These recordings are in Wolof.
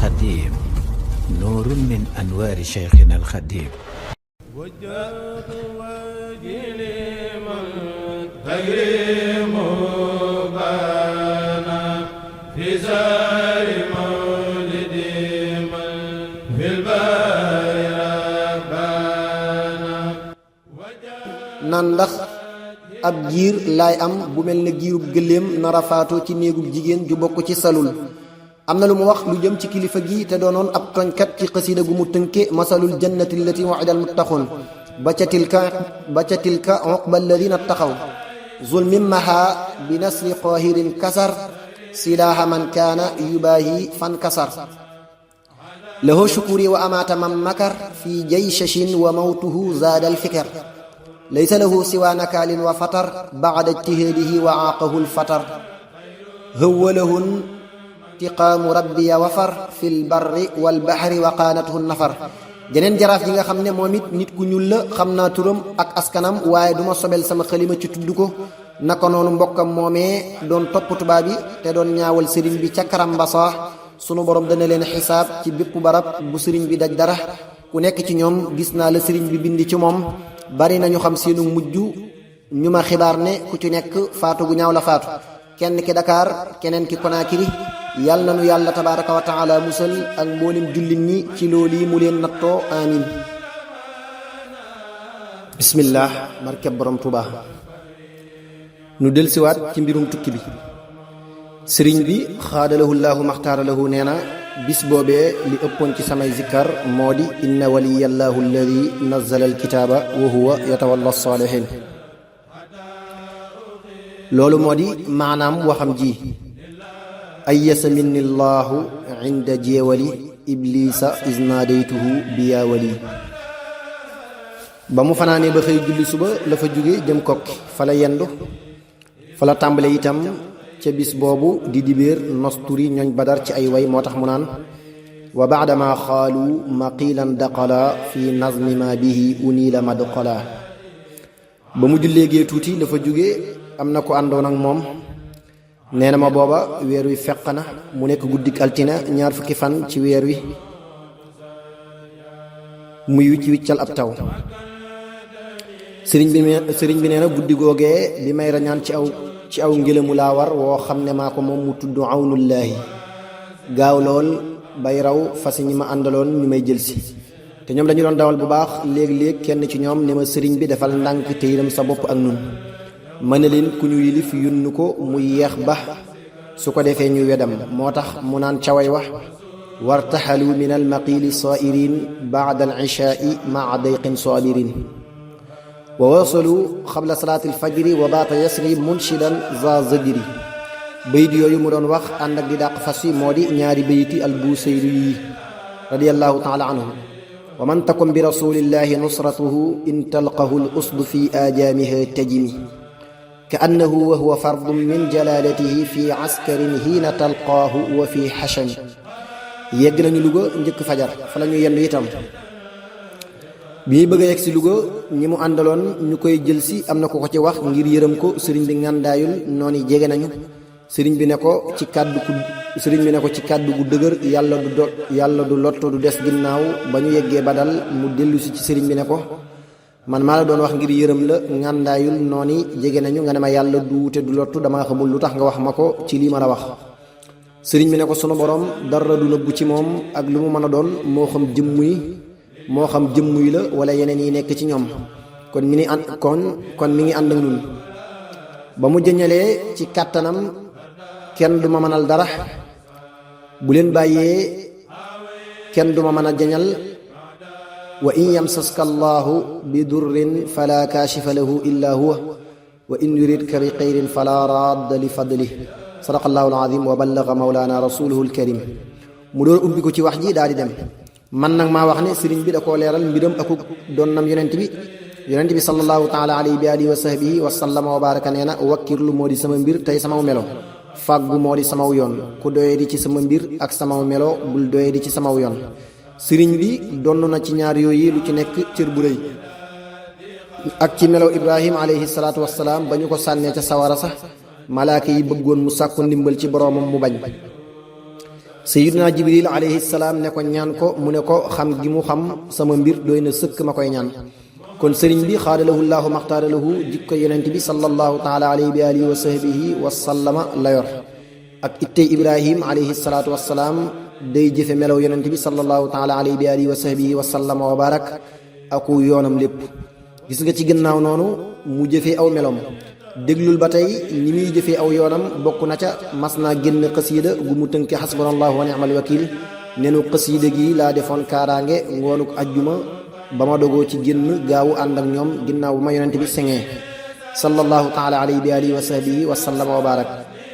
الخديم نور من أنوار شيخنا الخديم. وجهت وجهي لمن تكريم بانا في زار مولد من في البايا بانا. naan ndax ab giir laay am bu mel ne giirub gëléem nara faatoo ci néegub jigéen ju bokk ci salul. am na lu mu wax lu jëm ci kilifa gi te doonoon ab tooñkat ci xasida gu mu tënke masalul jannati allati wa'ida almuttaqun ba ca tilka uqba alladina taxaw zulmin maha bi nasri qahirin kasar silaha man kaana yubaahi fan kasar lahu shukuri wa amaata man makar fi jaysashin wa mawtuhu zaada alfikar laysa lahu siwa nakaalin wa fatar ba'da ijtihaadihi wa aaqahu alfatar hawwalahun tiqaamu rabbiya wafar fil barri wal bahri wa qaanatuhu nafar. jeneen jaraaf ji nga xam ne moom it nit ku ñuul la xam naa turam ak askanam waaye duma sobel sama xalima ci tudd ko naka noonu mbokkam moomee doon topp tubaab yi te doon ñaawal sëriñ bi ca Karambasa sunu borom dana leen xisaab ci bépp barab bu sëriñ bi daj dara. ku nekk ci ñoom gis naa la sëriñ bi bindi ci moom bari nañu xam seenu mujj ñu ma xibaar ne ku ci nekk faatu gu ñaaw la faatu. kenn ki Dakar keneen ki Conakry yàlla na nu yàlla tabaaraka wa taala musal ak mboolem jullit ñi ci loolu yi mu leen nattoo amin. bismillah barkeb borom Tuuba. nu delsiwaat ci mbirum tukki bi. sëriñ bi xaadalahu llaahu maxtaaralahu nee na bis boobee li ëppoon ci samay zikkar moo di inna waliyallahu alladi nazzala alkitaaba wa huwa yatawalla saalihin. loolu moo di maanaam waxam ji ayyasa minni llahu inda jeewali iblisa isnaadaytuhu biyaa wali. ba mu fanaanee ba xëy julli suba la fa jóge jëm kokki fa la yendu fa la tàmbale itam ca bis boobu di dibéer nos turi ñooñ badar ci ay way moo tax mu naan wa baadama xaalu maqilan daqala fi nazmi ma bihi unila madqala. ba mu julleegee tuuti la fa jóge am na ko àndoon ak moom nee na ma booba weer wi feq na mu nekk guddik altina ñaar fukki fan ci weer wi muy wicc wiccal ab taw. sëriñ bi nee na guddi googee bi may rañaan ci aw ngelamu laa war woo xam ne maa ko moom mu tudd awnullaahi gaaw lool bay raw fas ñi ma àndaloon ñu may jëlsi te ñoom dañu doon dawal bu baax léeg-léeg kenn ci ñoom ne ma sëriñ bi defal ndànk te yërëm sa bopp ak nun ma ne leen ku ñu yilif yunn ko mu yeex ba su ko defee ñu wedam moo tax mu naan caway wax wartaxalu min almaqiili saairin baada al-ishaai maa dayqin sabirin wa wasalu xabla salaati alfajri wa baata yasri munshidan za zajri. bayit yooyu mu doon wax ànd ak di dàq fas yi moo di ñaari bayiti albusayri yi radiyallahu taala anhu wa man takum bi rasulillahi nusratuhu in talqahu al usdu fi ajaamiha tajimi ka annahu wa huwa fardun min jalalatihi fi askarin hiina talqaahu wa fi xachami. yegg nañu Louga njëkk fajar fa la ñu yendu itam bi ñuy bëgg a yegg si Louga ñi mu àndaloon ñu koy jël si am na ko ci wax ngir yërëm ko sëriñ bi ngàndaayul noonu jege nañu. sëriñ bi ne ko ci kàddu gu dëgër yàlla du lotto du des ginnaaw. ba ñu yeggee Badal mu dellu si ci sëriñ bi ne ko man maa la doon wax ngir yërëm la ngàndaayul noonu jege nañu nga ne ma yàlla du wute du lottu damaa xamul lu tax nga wax ma ko ci lii ma la wax. sëriñ bi ne ko sunu borom dara du nëbbu ci moom ak lu mu mën a doon moo xam jëmm yi la wala yeneen yi nekk ci ñoom kon mi ngi ànd ak ñun. ba mu jëñalee ci kàttanam kenn du ma mënal dara bu leen bàyyee kenn du ma mën a jañal. wa in yamsaska allahu bi durrin fala kaashifa lahu illa huwa wa in yuridka bi xayrin fala radda li fadli. sadaqa allahu alazim wa ballaga mawlana rasuluhu alkarim. mu doon ubbi ko ci wax ji daal di dem. man nag maa wax ne sëriñ bi da koo leeral mbiram ak doonnam yonent bi sallallahu taala alayhi bi alihi wa sahbihi wa sallama wa baraka nee na wakkirlu moo di sama mbir tey samaw melo fàggu moo di samaw yoon ku doye di ci sama mbir ak samaw melo bul doye di ci samaw yoon. sëriñ bi donn na ci ñaar yooyu lu ci nekk cër bu rëy ak ci melaw Ibrahim alayhi salaatu wassalaam ba ñu ko sànnee ca sawara sax malaaka yi bëggoon mu sàkku ndimbal ci boroomam mu bañ. sayiduna jibril alayhi salaam ne ko ñaan ko mu ne ko xam gi mu xam sama mbir doy na sëkk ma koy ñaan. kon sëriñ bi xaadalahu llaahu maxtaaralahu jikko yonent bi sallallahu taala alayhi bi alihi wa sahbihi wa sallama la yor ak ittey ibrahim alayhi salaatu wassalaam day jëfe melaw yonent bi sallallahu taala alayhi bi alihi wa sahbihi wa sallama wa barak aku yoonam lépp. gis nga ci gannaaw noonu mu jëfee aw melom déglul ba tey ni muy jëfee aw yoonam bokk na ca mas naa génn xasiida gu mu tënke xasbunallahu wa ni'mal wakil nenu xasiida gi laa defoon kaaraange ngoonuk ajjuma ba ma dogoo ci génn gaawu ànd ak ñoom ginnaaw bu ma yonent bi sengee sallallahu taala alayhi bi alihi wa sahbihi wa sallama wa barak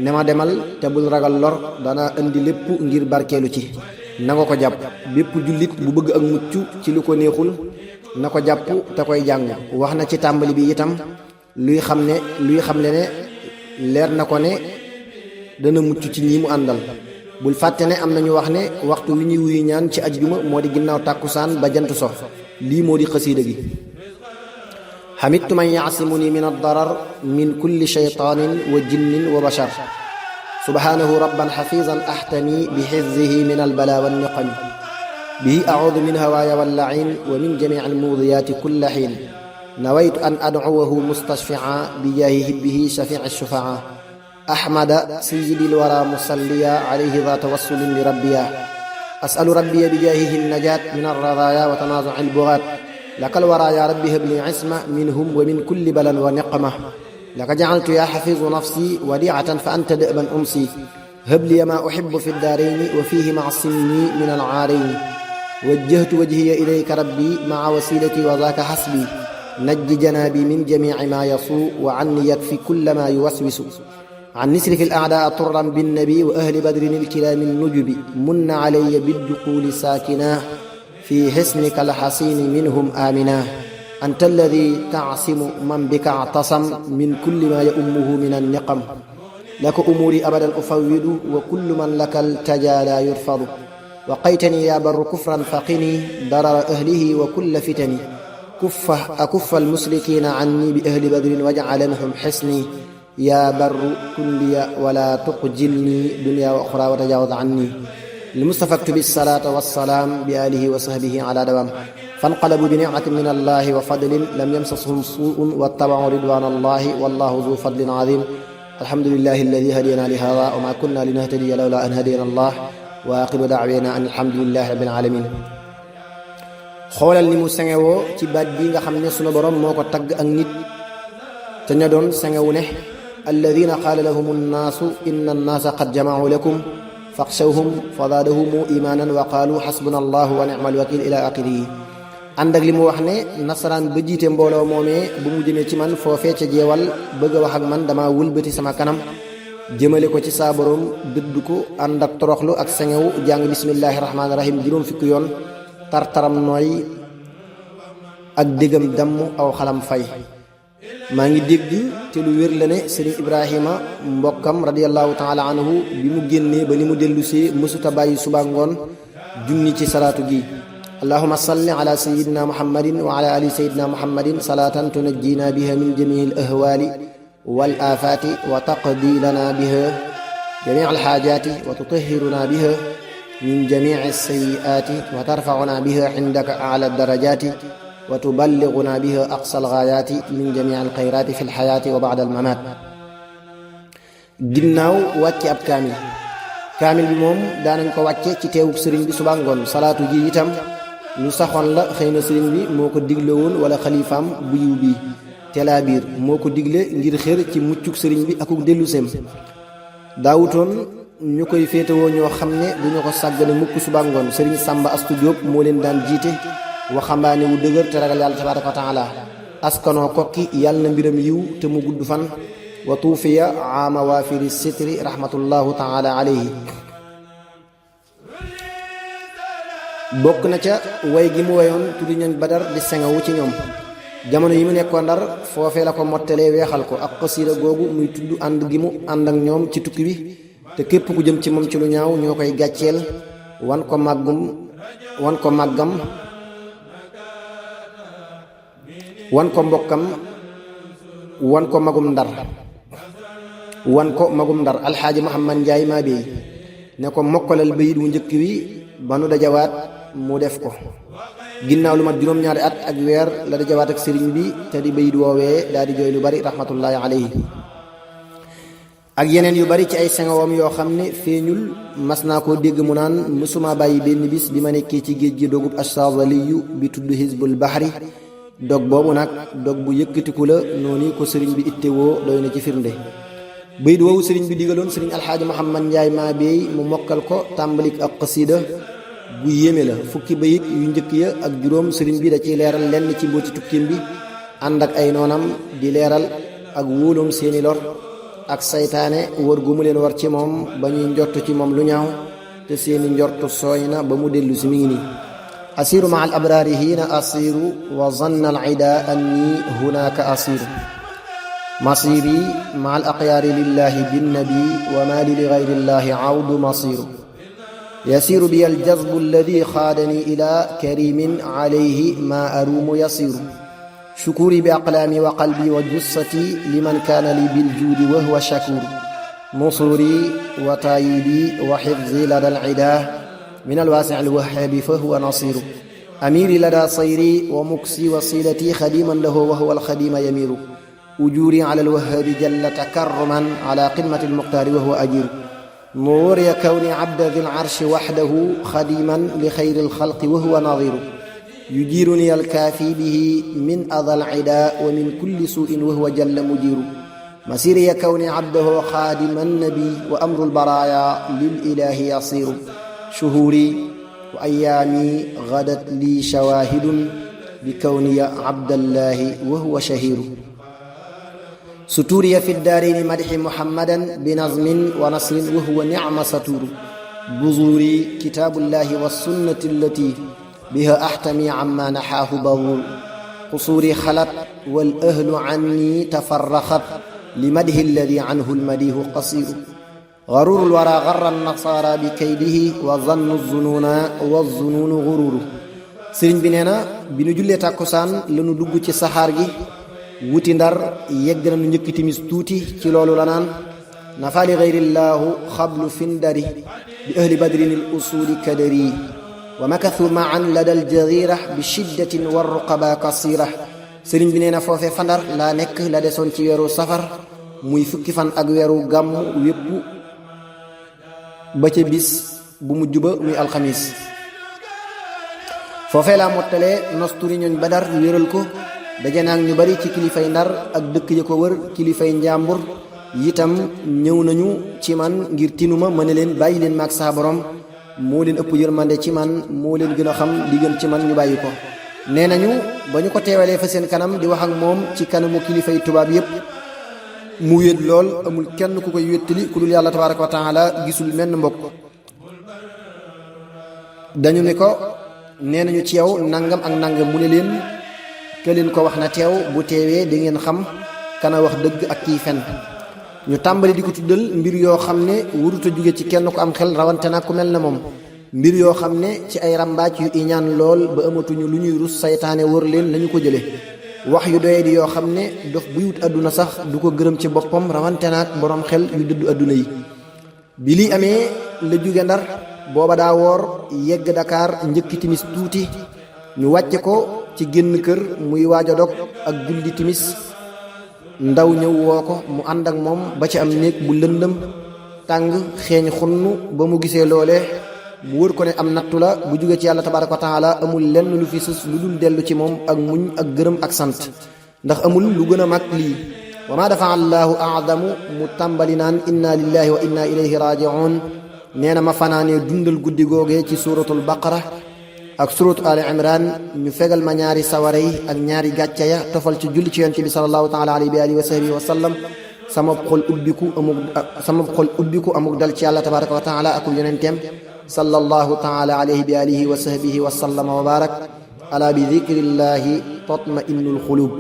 ne ma demal te bul ragal lor dana indi lépp ngir barkeelu ci na nga ko jàpp. bépp jullit bu bëgg ak mucc ci lu ko neexul na ko jàpp te koy jàng. wax na ci tàmbali bi itam luy xamle ne leer na ko ne dana mucc ci ñi mu àndal. bul fàtte ne am nañu wax ne waxtu wi ñuy wuyu ñaan ci ajjuma moo di ginnaaw tàkkusaan ba jant so. lii moo di xasiida gi. xamittu man yaasimuni min addarar min kulli shaytaanin wa jinnin wa bashar subhaanahu rabban xafizan axtami bi xifzihi min albala wanniqami bihi acuudu min hawaaya wallaciin wa min jamiici almuudiyaati kulla xiin nawaytu an adcuwahu mustashfica bi jaahi hibbihi shafiici shufacaa ahmada sayyidi lwara musalliya alayhi daa tawassulin li rabbiya asalu rabbiya bi jaahihi najaat min alradaaya wa tanaazuci albugaat laka alwara ya rabbi habli isma minhum wa min kulli balan wa niqma laka jacaltu ya xafizu nafsi wadiatan fa anta da'ban umsi habliya ma uxibu fi daarayni wa fihi maca sinni min alcaarayni wajjahtu wajhiya ilayka rabbi maca wasilati wa zaaka xasbi najji janaabi min jamiici ma yasuu wa canni yakfi kulla ma yuwaswisu an nisri fi alacdaa turran binnabi wa ahli badrin ilkiraami nujubi munna calaya bidduquuli saakina fi xisnika alxasini minhum aamina anta alladi taasimu man bika actasam min kulli ma yaummuhu min anniqam laka umuuri abadan ufawidu wa kullu man laka altajaa laa yurfadu waqaytani yaa barru kufran faqini darara ahlihi wa kulla fitani akuffa almusrikiina canni bi ahli badrin wajcalanhum xisni yaa barru kulliya wala tuqjilni dunya wa uxra wa tajaawaz canni للمصطفى اكتب الصلاة والسلام بآله وصحبه على دوام فانقلبوا بنعمة من الله وفضل لم يمسسهم سوء واتبعوا رضوان الله والله ذو فضل عظيم الحمد لله الذي هدينا لهذا وما كنا لنهتدي لولا أن هدينا الله وآخر دعوانا أن الحمد لله رب العالمين. xoolal ni mu sengewoo ci baat bi nga xam ne sunu borom moo ko tagg ak nit te ña doon sengewu ne alladina qaala lahum annaasu inna annaasa qad jamacuu lakum faxshawhum fa zaadahum imaanan wa qaalu xasbuna allahu wa nicmal wakil ila axirihi. ànd ak li mu wax ne nasaraan ba jiite mbooloo moomee bu mu jëmee ci man foofee ca jeewal bëgg a wax ak man dama wëlbati sama kanam jëmale ko ci saa boroom dëdd ko ànd ak toroxlu ak sengewu jàng bismillahi rahmaani rahim juróom fukki yoon tartaram nooy ak déggam damm aw xalam fay. maa ngi dégg te lu wér la ne sëriñ ibrahima mbokkam radiallahu taala anhu bi mu génnee ba ni mu dellusee mësuta bàyyi suba ngoon junni ci salaatu gi allahuma salli ala sayidina muhammadin wa ala ali sayidina muhammadin salaatan tunajjina biha min jamii al ahwaali wal aafaati wa taqdi lana biha jamii al xaajaati wa tutahhiruna biha min jamii al sayyiaati wa tarfauna biha indaka ala darajaati wa tuballiguna biha aqsa algaayaati min jamii alxayraati fi lxayaati wa bacda almamaat. ginnaaw wàcce ab kaamil bi moom daanañ ko wàcce ci teewub sëriñ bi suba ngoon. salaatu ji itam lu saxoon la xëy na sëriñ bi moo ko digle woon wala xalifaam bu yiw bi telaa biir moo ko digle ngir xër ci muccuk sëriñ bi akuk dellu seem. daawutoon ñu koy féetewoo ñoo xam ne duñu ko sàggane mukk suba ngoon. sëriñ Sàmba Astu Jóob moo leen daan jiite waxambaane wu dëgër te ragal yàlla tabaaraka wa taala askanoo kokki yàlla na mbiram yiw te mu gudd fan wa tuufiya aama waafiri sitri rahmatullahu taala alayhi. bokk na ca way gi mu wayoon tuddi ñooñ badar di sengawu ci ñoom jamono yi mu nekkoon Ndar foofee la ko mottalee weexal ko ak xasiida googu muy tudd ànd gi mu ànd ak ñoom ci tukki bi te képp ku jëm ci moom ci lu ñaaw ñoo koy gàcceel wan ko màggam wan ko mbokkam wan ko magum Ndar alxaaji Muhammad Njaay maa beey ne ko mokkalal bayit wu njëkk wi ba nu dajawaat mu def ko. ginnaaw lu mat juróom-ñaari at ak weer la dajawaat ak sëriñ bi te di bayit woowee daal di jooy lu bari rahmatullahi alayhi. ak yeneen yu bari ci ay sengawam yoo xam ne feeñul. mas naa koo dégg mu naan mësuma bàyyi benn bis bi ma nekkee ci géej gi dogub Ash-Shazaliyu bi tudd Hizbul Bahri. dog boobu nag dog bu yëkkatiku la noonu ko sëriñ bi ittewoo doy na ci firnde. bayit woowu sëriñ bi digaloon sëriñ alxaaji Muhammad Njaay maa beey mu mokkal ko tàmbalik ak xasida bu yéeme la. fukki bayit yu njëkk ya ak juróom sëriñ bi da ciy leeral lenn ci mbooti tukkim bi ànd ak ay noonam di leeral ak wóoloom seeni lor ak saytaane wër gu mu leen war ci moom ba ñuy njort ci moom lu ñaaw te seeni njortu sooy na ba mu dellu si mi ngi nii. asiru maa al abraari hiina asiru wa zanna al ida anni hunaka asiru masiri maa al aqyaari lillahi binnabi wa maa li gayrillahi awdu masiru yasiru bi al jazbu alladi xaadani ila karimin alayhi ma aruumu yasiru shukuri bi aqlaami wa qalbi wa jussati liman kaana li biljuudi wa huwa shakuru nusuri wa taayidi wa xifzi lada al ida min alwaasi alwahaabi fa huwa nasiru amiri lada sayri wa muksi wasilati xadiman lahu wa huwa alxadima yamiru ujuri ala alwahaabi jalla takarruman ala qimati almuxtaari wa huwa ajiru nuuri kawni abda di larshi waxdahu xadiman li xayri alxalqi wa huwa nadiru yujiruni alkaafi bihi min ada alcida wa min kulli suuin wa huwa jalla mujiru masiri kawni abdahu xaadima annabi wa amru albaraya lililahi yasiru shuhuri wa ayaami gadat li shawahidun bi kawniya abdallahi wa huwa shahiru suturiya fi daarayni madxi muhammadan bi nazmin wa nasrin wa huwa nicma saturu buzuri kitaabullahi wa sunnati allati biha ahtami amma naxaahu badul qusuri xalat wal ahlu anni tafarraxat li madhi alladi anhu almadihu qasiru غرور الورى غر النصارى بكيده وظن الظنون والظنون غرور. sëriñ bi nee na bi nu jullee tàkkusaan la nu dugg ci saxaar gi wuti ndar yegg na nu njëkk timis tuuti ci loolu la naan nafaali gayrillaahu xablu findari bi ahli badrin al usuli kadari wa makathu maan lada al jazira bi shiddatin wa ruqaba kasira. sëriñ bi nee na foofee fa ndar laa nekk la desoon ci weeru safar muy fukki fan ak weeru gàmm wépp ba ca bis bu mujj ba muy alxamis. foofee laa mottalee nos turi ñooñ badar wéral ko daje naag ñu bari ci kilifay ndar ak dëkk ya ko wër kilifay njàmbur itam ñëw nañu ci man ngir tinuma ma ne leen bàyyi leen maag saa borom moo leen ëpp yërmande ci man moo leen gën a xam li gën ci man ñu bàyyi ko. nee nañu ba ñu ko teewalee fa seen kanam di wax ak moom ci kanamu kilifay tubaab yépp mu wéet lool amul kenn ku koy wéttali ku dul yàlla tabaraka wa taala gisul menn mbokk. dañu ne ko nee nañu ci yow nangam ak nangam mu ne leen ke leen ko wax na teew bu teewee di ngeen xam kana wax dëgg ak kiy fen. ñu tàmbali di ko tuddal mbir yoo xam ne waruta jóge ci kenn ko am xel rawante nag ku mel na moom. mbir yoo xam ne ci ay rambaaj yu iñaan lool ba amatuñu lu ñuy rus saytaane wër leen lañu ko jële wax yu doye di yoo xam ne dof buy wut àdduna sax du ko gërëm ci boppam rawante naag boroom xel yu dëddu àdduna yi. bi lii amee la jóge ndar booba daa woor yegg Dakar njëkki timis tuuti ñu wàcce ko ci génn kër muy waaj a dog ak julli timis ndaw ñëw woo ko mu ànd ak moom ba ci am néeg bu lëndëm tàng xeeñ xunn ba mu gisee loole mu wër ko ne am nattu la bu jóge ci yàlla tabaraka wa taala amul lenn lu fi sës lu dul dellu ci moom ak muñ ak gërëm ak sant ndax amul lu gën a mag lii. wa ma dafa allahu aadamu mu tàmbali naan inna lillahi wa inna ilayhi rajiun. nee na ma fanaanee dundal guddi googee ci suratul baqara ak suratu ali imran ñu fegal ma ñaari sawara yi ak ñaari gàcca ya tofal ci julli ci yonent bi sallallahu taala alayhi wa alihi wa sahbihi wa sallam sama xol ubbiku amuk dal ci yàlla tabaraka wa taala ak yonenteem sallallahu taala alayhi bi alihi wa sahbihi wa sallama wa barak ala bi dhikrillahi tatma'innul qulub.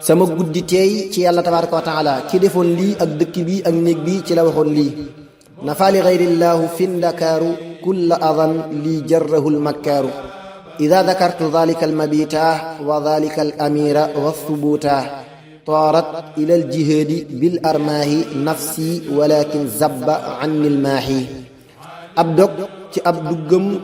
sama guddi teey ci yàlla tabaraka wa taala ki defoon lii ak dëkk bi ak néeg bi ci la waxoon lii nafaali gayrillaahu fi ndakaaru kulla adan lii jarrahu lmakkaaru ida dakartu dalika almabita wa dalika alamira wa thubuta taarat ila al jihaadi bil armaahi nafsi walakin zabba anni al maahi ab dog ci ab duggam